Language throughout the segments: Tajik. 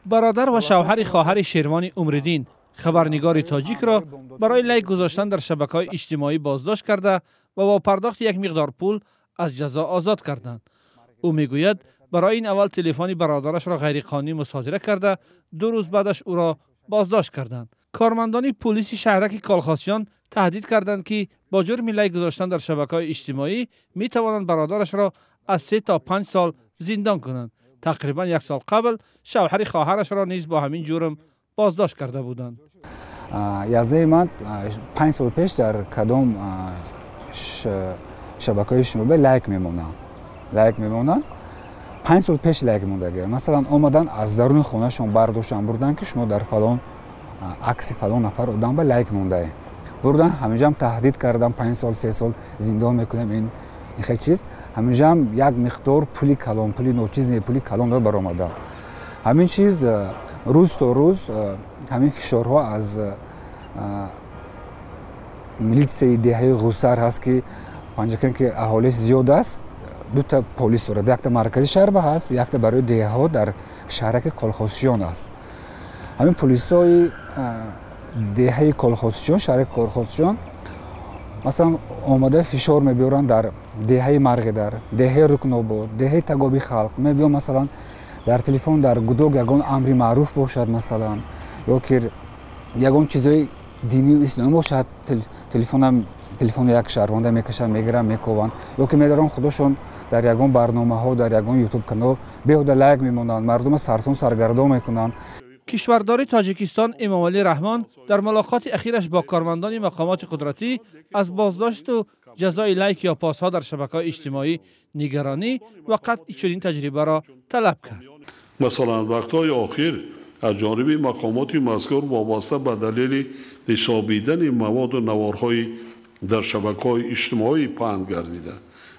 Бародар ва шавҳари хоҳари Шервони Умриддин, хабарнигори тоҷикро барои лайк гузоштан дар шабакаҳои иҷтимоӣ боздошт карда ва бо пардохти як миқдор пул аз ҷазо озод карданд. Ӯ мегӯяд, барои ин аввал телефони бародарашро ғайриқонунӣ мусодира карда, 2 рӯз баъдаш ӯро боздошт карданд. Кормандони пулиси шаҳраки Колхозчиён таҳдид карданд, ки бо ҷурми лайк гузоштан дар шабакаҳои иҷтимоӣ метавонанд бародарашро аз 3 то 5 сол зиндон кунанд. Тақрибан як сол қабл шавҳари хоҳарашро низ бо ҳамин ҷурм боздошт карда буданд. Яздаи ман 5 сол пеш дар кадом шабакаҳои иҷтимоӣ лайк мемонанд. 5 сол пеш лайк мондагӣ, масалан, омадан, аз даруни хонашон бардоштан, бурдан, ки шумо дар фалон акси фалон нафар одам ба лайк мондаe. Бурдан, ҳаминҷаам таҳдид кардан, 5 сол, 3 сол зиндон мекунем. Ин хел чиз, ҳаминҷаам як миқдор пули калон, пули ночиз не, пули калон баромада. Ҳамин чиз рӯз то рӯз, ҳамин фишорҳо аз милитсияи деҳаи Ғусар ҳаст, ки Панҷакент ки аҳолиш зиёд аст, дута полис дорад: якта маркази шаҳр ба ҳаст, якта барои деҳаҳо дар шаҳраки Колхозчиён аст. Ҳамин полисҳои деҳаи Колхозчиён, шаҳраки Колхозчиён, масалан, омада фишор мебиёранд дар деҳаи Марғидар, деҳаи Рукнобод, деҳаи Тагоби Халқ мебиён. Масалан, дар телефон, дар гудок ягон амри маъруф бошад, масалан, ё ки ягон чизҳои динию исломӣ бошад, телефони як шаҳрванда мекашанд, мегиранд, мекованд, ё ки медаранд, худошон дар ягон барномаҳо, дар ягон Ютуб канал беҳуда лайк мемонанд, мардума сарсон саргардон мекунанд. Кишвардори Тоҷикистон Эмомалӣ Раҳмон дар мулоқоти ахираш бо кормандони мақомоти қудратӣ аз боздошту ҷазои лайк ё постҳо дар шабакаҳои иҷтимоӣ нигаронӣ ва қатъи чунин таҷрибаро талаб кард. Масалан, вақтҳои охир аз ҷониби мақомоти мазкур вобаста ба далели ҳисобидани маводу наворҳои дар шабакаҳои иҷтимоӣ паҳн гардида,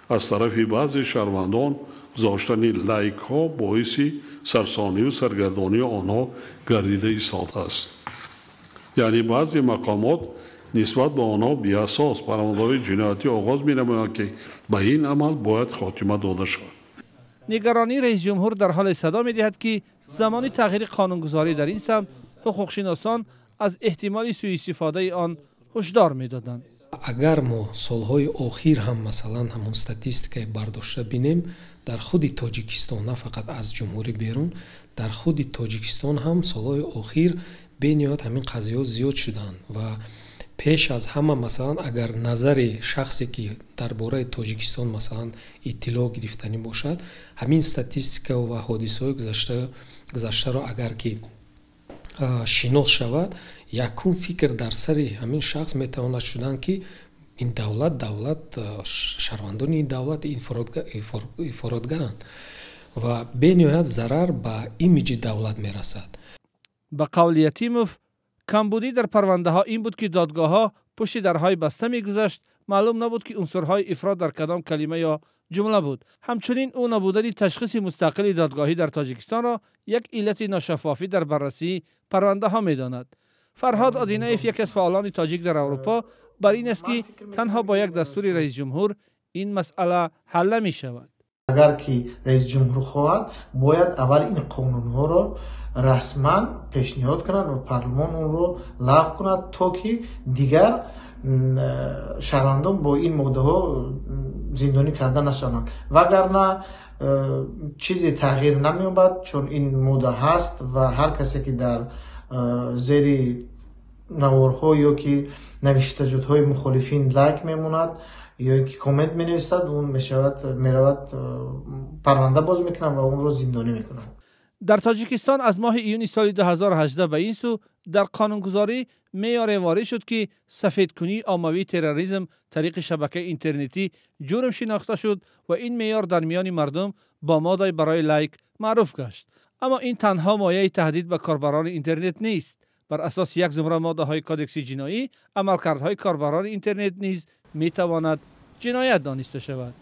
аз тарафи баъзе шаҳрвандон гузоштани лайкҳо боиси сарсонию саргардонии онҳо гардида истодааст. Яъне баъзе мақомот нисбат ба онҳо беасос парвандаҳои ҷиноятӣ оғоз менамоянд, ки ба ин амал бояд хотима дода шавад. Нигаронии раисҷумҳур дар ҳоле садо медиҳад, ки замони тағйири қонунгузорӣ дар ин самт ҳуқуқшиносон аз эҳтимоли сӯистифодаи он ҳушдор медоданд. Агар мо солҳои охир ҳам, масалан, ҳамон статистикаи бардошта бинем, дар худи Тоҷикистон, на фақат аз ҷумҳурӣ берун, дар худи Тоҷикистон ҳам солҳои охир бениҳоят ҳамин қазияҳо зиёд шуданд. Ва пеш аз ҳама, масалан, агар назари шахсе, ки дар бораи Тоҷикистон, масалан, иттилоъ гирифтанӣ бошад, ҳамин статистика ва ҳодисаҳои гузаштаро агар ки шинос шавад, якум фикр дар сари ҳамин шахс метавонад шудан, ки ин давлат, шаҳрвандони ин давлат ифротгаранд ва бениҳоят зарар ба имиҷи давлат мерасад. Ба қавли Ятимов, камбудӣ дар парвандаҳо ин буд, ки додгоҳҳо пушти дарҳои баста мегузашт. Маълум набуд, ки унсурҳои ифрот дар кадом калима ё ҷумла буд. Ҳамчунин ӯ набудани ташхиси мустақили додгоҳӣ дар Тоҷикистонро як иллати ношаффофӣ дар баррасии парвандаҳо медонад. Фарҳод Одинаев, яке аз фаъолони тоҷик дар Аврупо, бар ин аст, ки танҳо бо як дастури раисҷумҳур ин масъала ҳал намешавад. Агар ки раисҷумҳур хоҳад, бояд аввал ин қонунҳоро расман пешниҳод кунад ва парлумон онро лағв кунад, то ки дигар шаҳрвандон бо ин моддаҳо зиндонӣ карда нашаванд. Вагарна чизе тағйир намеёбад, чун ин модда ҳаст ва ҳар касе, ки дар зери наворҳо ё ки навиштаҷотҳои мухолифин лайк мемонад ё ки коммент менависад, он мешавад, меравад, парванда боз мекунанд ва онро зиндонӣ мекунанд. Дар Тоҷикистон аз моҳи июни соли 2018 ба ин сӯ дар қонунгузорӣ меъёре ворид шуд, ки сафедкунии оммавии терроризм тариқи шабакаи интернетӣ ҷурм шинохта шуд ва ин меъёр дар миёни мардум бо моддаи барои лайк маъруф гашт. Аммо ин танҳо мояи таҳдид ба корбарони интернет нест. Бар асоси як зумра моддаҳои кодекси ҷиноӣ, амалкардҳои корбарони интернет низ метавонад ҷиноят дониста шавад.